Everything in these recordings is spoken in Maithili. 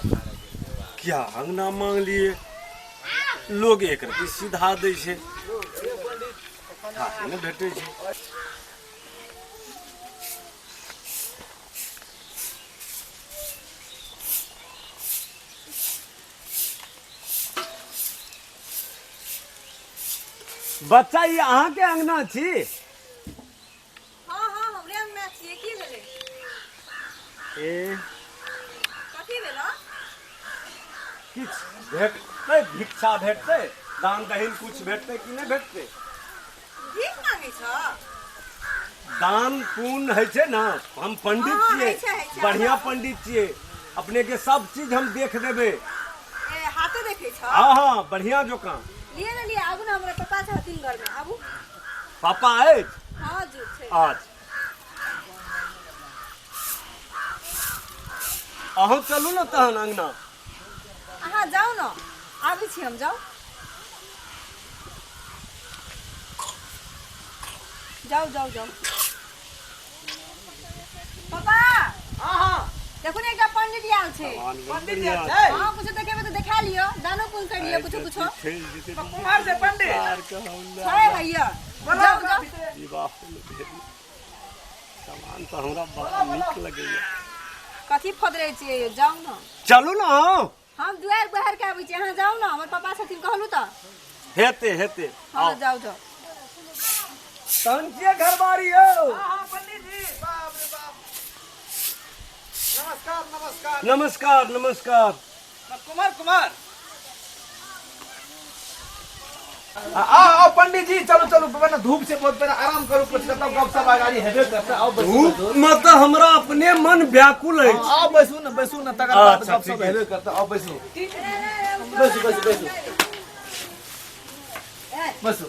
क्या अंगना मांगलिए लोग एक रति सीधा दै छै, नहि भेटै छै। बच्चा, ई अहाँके अंगना छी? हाँ हाँ, हमरे अंगना छियै। की भेलै? ए। कथी भेलो? किछु भेटतै? भिक्षा भेटतै? दान दहीन कुछ भेटतै कि नहि भेटतै? भीख मांगै छ? दान पुण्य होइ छै ने, हम पंडित हाँ, छियै। होइ छै, होइ छै। बढ़िया पंडित छियै, अपने के सब चीज हम देख देबै। ए, हाथो देखै छ? हाँ हाँ, बढ़िया जोका। लिए ने, लिए, आबू ने, हमरा पापा छथिन घर में, आबू। पापा अछि? हाँ जी, छै। अच्छा, अहूँ चलू ने तहन अंगना। अहाँ जाउ ने, आबै छी हम, जाउ जाउ जाउ जाउ। पापा। हाँ हाँ। देखू ने, एकटा पंडित आयल छै। पंडित आयल छै? हाँ, कुछो देखेबै तऽ देखा लियौ, दानो पुण्य कर लियौ कुछो कुछो। तो कुम्हार से पंडित छै भैया, जाउ जाउ। विवाह भेल सामान तऽ हमरा बड़ा नीक लगैया। कथी फदरै छियै यौ? जाउ ने। चलू ने अहूँ। हम दुआरि बहार के आबै छी, अहाँ जाउ ने, हमर पापा छथिन, कहलू तऽ। हेतै हेतै। हाँ। आउ। जाउ जाउ। तहन के घरबारी यौ? हाँ हाँ, पंडित जी, बाप रे बाप, नमस्कार नमस्कार। नमस्कार नमस्कार। कुमार कुमार, आओ आओ पंडित जी, चलू चलू, पहिले धूप से बहुत, पहिले आराम करू, कुछ तब गप सप आगाड़ी हेबे करते। आओ बैसू। धूप बैसू। मे तऽ हमरा अपने मन व्याकुल अछि। आओ बैसू ने, बैसू ने, तकर बाद अच्छा, गप सप ठीक हेबे करते। आओ बैसू बैसू बैसू बैसू बैसू।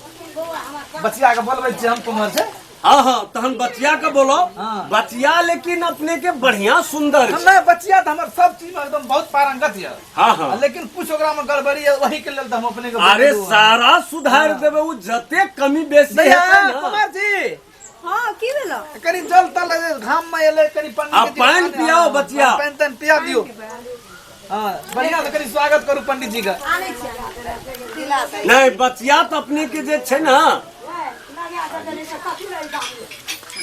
बचिया के बोलबै छियै हम कुम्हर से। हाँ हाँ, तहन बचिया के बोलो। हाँ। बचिया लेकिन अपने के बढ़िया सुंदर छै। नहि, बचिया तऽ हमर सब चीज में एकदम बहुत पारंगत यऽ। हाँ हाँ। लेकिन कुछ ओकरा में गड़बड़ी यऽ, वही के लेल तऽ हम अपने के अरे बोललहुँ हँ। सारा सुधार देबै, उ जते कमी बेसी नहि हेतै ने। कुमार जी। हाँ, की भेलो? कनि जल तल घाम में एलै, कनि पंडित आ, के पानि पियाओ बचिया। पानि तानि पिया दियौ। हाँ, बढ़िया से कनि स्वागत करू पंडित जी के। आनै छियै। नहीं, बचिया तऽ अपने के जे छै ने।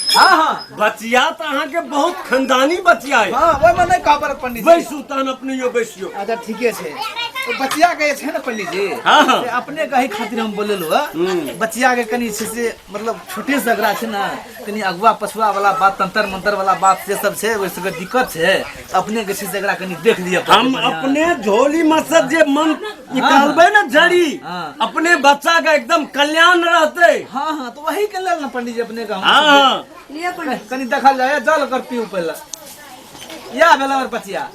हाँ हाँ। बचिया तऽ अहाँके बहुत खानदानी बचिया है। हाँ, ओहिमे नहि कहऽ पड़त पंडित जी। बैसू तहन, अपने यो बैसियो। अच्छा, ठीके छै। ओ बचिया के जे छै ने पंडित जी, हाँ, हाँ। से अपने कही खातिर हम बोलेलहुँ हँ। बचिया के कनि छै से मतलब छोटे से एकरा छै ने कनि अगुआ पछुआ वाला बात, तंतर मंतर वाला बात, से सब छै, ओहि सबके दिक्कत छै। अपने के छै से एकरा कनि देख लिअ। हम अपने झोली में से जे मन निकालबै ने जड़ी, हाँ। अपने बच्चा के एकदम कल्याण रहते। हाँ हाँ, तो वही के लेल ने पंडित जी अपने के हम हाँ हाँ। लिअ पंडित। कनि देखल जाय, जल कर पीऊ पहिले। इएह भेल हमर बचिया,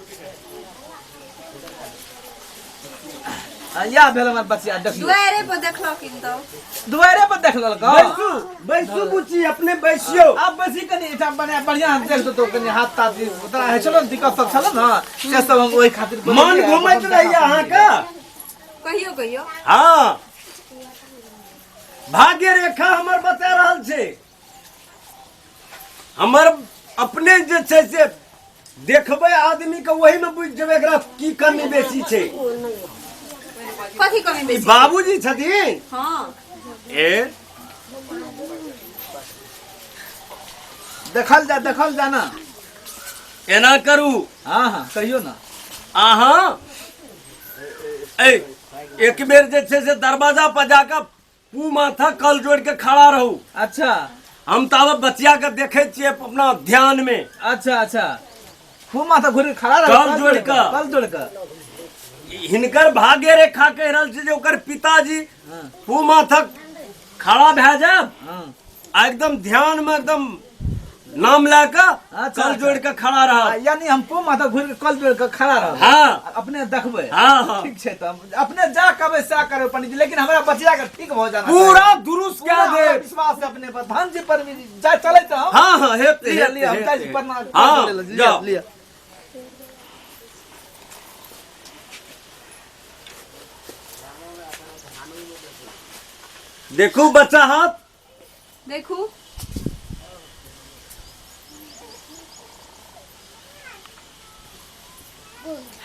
इएह भेल हमर बचिया, देखियौ। दुआरे पर देखलखिन तऽ। दुआरे पर देख लेलक। बैसू बैसू बुच्ची, अपने बैसियो। आब बैसी कनि एहिठाम बने बढ़िया से देख देतौ कनि हाथ ताथ जे तोरा होइ छलो ने, दिक्कत सब छलो ने, से सब हम ओहि खातिर मन बोललियै। घुमैत रहैया अहाँके? कहियो कहियो। हाँ, भाग्य रेखा हमर बता रहल छै। हमर अपने जे छै से देखबै आदमी के, वही में बुझि जेबै एकरा की कमी बेसी छै। कथी कमी ई बेसी? बाबूजी छथिन? हाँ। ए। देखल जा, देखल जा ना। एना करू। हाँ हाँ, कहियो ना। अहाँ ए एक बेर जे छै से दरवाजा पर जाकऽ पू माथा कल जोड़ के खड़ा रहू। अच्छा। हम ताबे बचिया के देखे छियै अपना ध्यान में। अच्छा अच्छा, खूब माथा घुरि के खड़ा रह। कल जोड़ के। कल जोड़ के। हिनकर भाग्य रेखा कहि रहल छै जे ओकर पिताजी पू माथा खड़ा भए जायब आ एकदम ध्यान में एकदम नाम लए कऽ कल जोड़ के खड़ा रह। यानी हम पू माथा घुरि के कल जोड़ के खड़ा रह। हाँ। अपने देखबै। हाँ, हाँ। ठीक छै, तऽ अपने जा कहबै सएह करबै पंडित जी, लेकिन हमरा बचिया के ठीक भऽ जाना पूरा चाही। दुरुस्त पूरा कए हमरा देब। विश्वास है अपने पर। धन जी पर भी जा चलै तऽ हम। हाँ हाँ, हेतै। लिअ हेतै, लिअ, हम जाइ छी। हेतै। प्रणाम। हाँ। लिअ। जाउ। लिअ। देखू बच्चा हाथ। देखू।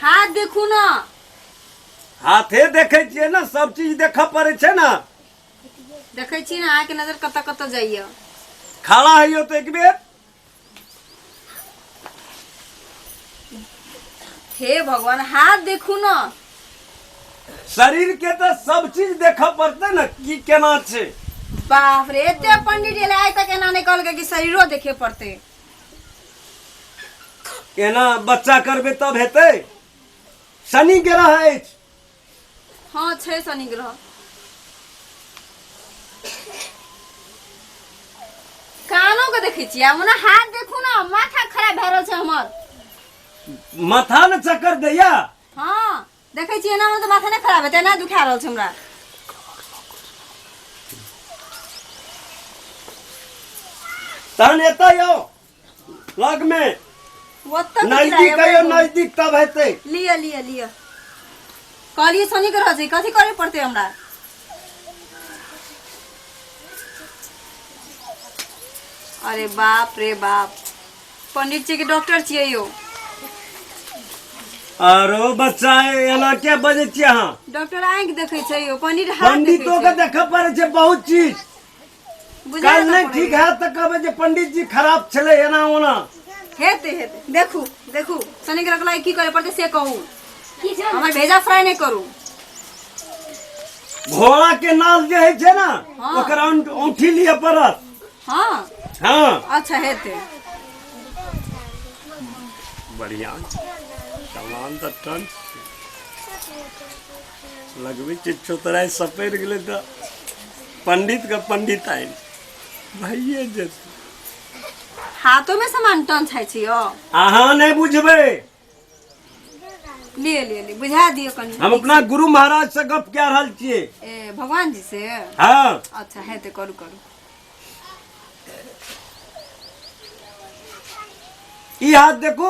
हाथ हाथ देखू ने। हाथे देखै छियै ने, सब चीज देखऽ पड़ै छै ने। देखै छी ने अहाँके नजर कतऽ कतऽ जाइए। खड़ा होइयो तऽ एक बेर। हे भगवान, हाथ देखू ने। शरीर के तऽ सब चीज देखऽ पड़तै ने की केना छै। बाप रे, एते पंडित एलै आइ तक एना नहि कहलकै कि शरीरो देखे पड़तै। एना बच्चा करबै तब हेतै। शनि ग्रह अछि। हँ छै शनि ग्रह। कानो के देखै छियै ओना, हाथ देखू ने, माथा खराब भए रहल छै हमर। माथा ने चक्कर दैया? हँ, देखै छियै एना तऽ माथा नहि खराब हेतै? एना दुखा रहल छै हमरा। तहन एतऽ यौ लगमे ओतऽ नजदीक अइयो, नजदीक तब हेतै। लिअ लिअ लिअ, कहलियै शनि ग्रह छै, कथी करे पड़तै हमरा? अरे बाप रे बाप, पंडित जी के डॉक्टर छियै यौ? आरो बच्चा, एना के बजै छियै अहाँ? डॉक्टर आँखि देखै छै यौ, पंडित हाथ देखै पंडितो के छै। देखऽ पड़ै छै बहुत चीज। बुझा काल्हि तऽ नहि पड़ैए। ठीक हैत तऽ कहबै जे पंडित जी खराब छलै, एना ओना। हेतै हेतै, देखू देखू, शनि ग्रह के की करे पड़तै से कहू, हमर भेजा फ्राई नहि करू। घोड़ा के नाल जे होइ छै ने, हाँ। ओकर औंठी लिअ पड़त। हँ। हँ। अच्छा, हेतै। बढ़िया सामान तऽ टन लगबै छै। चोतराइ सपरि गेलै तऽ पंडित के पंडित आयल भइए जेतै। हाथो में सामान टन छाइ छै यौ। अहाँ नहि बुझबै। लिए लिए लिए, बुझा दियौ कनि। हम अपना गुरु महाराज से गप कए रहल छियै। ए भगवान जी से? हँ। अच्छा, हेतै, करू करू। ई हाथ देखू,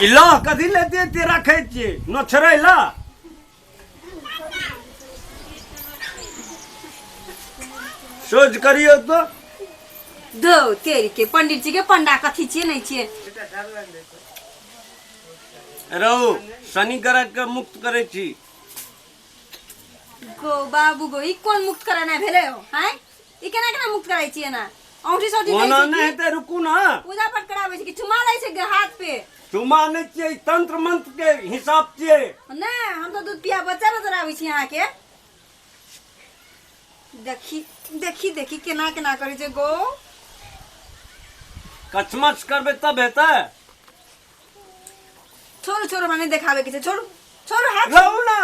ई लह कथी ले दे रखै छियै? नोछरै ला? सोच करियौ तो। दो तेरी के, पंडित जी के पंडा कथी छियै नहि छियै। रहू, शनि ग्रह के मुक्त करै छी। गो बाबू गो, ई कोन मुक्त कराना भेलै हो? आँय, ई केना केना मुक्त कराइ छियै एना? औंठी सौंठी दै ओना छै नहि की? हेतै, रुकू ना। पूजा पाठ कराबै छै कि चुमा लै छै हाथ पे? चुमा नहि छियै, ई तंत्र मंत्र के हिसाब छियै। नहि, हम तऽ दूध पिया बच्चा नजर आबै छी अहाँके। देखी देखी देखी, केना केना करै छै गो। कचमच करबै तब हेतै। छोड़ू छोड़ू, हमरा नहि देखाबै के छै, छोड़ू छोड़ू हाथ। रहू ना।